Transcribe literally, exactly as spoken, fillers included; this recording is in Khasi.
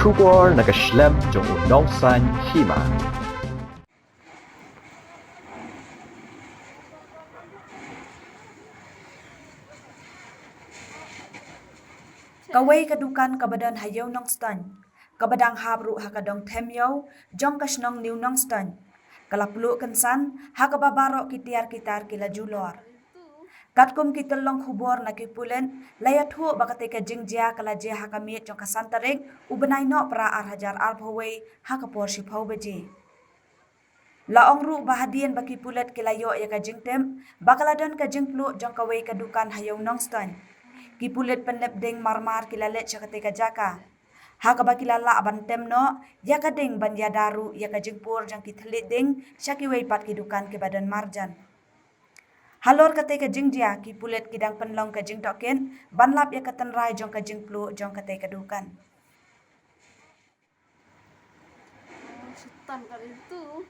Khubor na ka shlem jong u Nongsaiñ Hima. Kawei ka dukan kaba don ha Ïew Nongstoiñ, kaba dang hap ruh ha ka dong Them Ïew jong ka shnong New Nongstoiñ, ka la pluh kynsan ha kaba baroh ki tiar ki tar ki la julor. Katkum ki tyllong khubor na ki pulit, la ïathuh ba katei ka jingjia ka la jia ha ka miet jong ka san tarik u bnai Nohprah ar hajar arphew wei ha ka por shiphew baje. La ong ruh ba hadien ba ki pulit ki la ïoh ïa ka jingtip ba ka la don ka jingpluh jong kawei ka dukan ha Ïew Nongstoiñ, ki pulit pyndep ding marmar ki la leit sha katei ka jaka, ha kaba ki la lah ban tem noh ïa ka ding ban ïada ruh ïa ka jingpur jong ki thylliej ding sha kiwei pat ki dukan kiba don marjan. Halor katei ka jingjia, ki pulit ki dang pynlong ka jingtohkit ban lap ïa ka tynrai jong ka jingpluh jong katei ka dukan. Setan kat itu.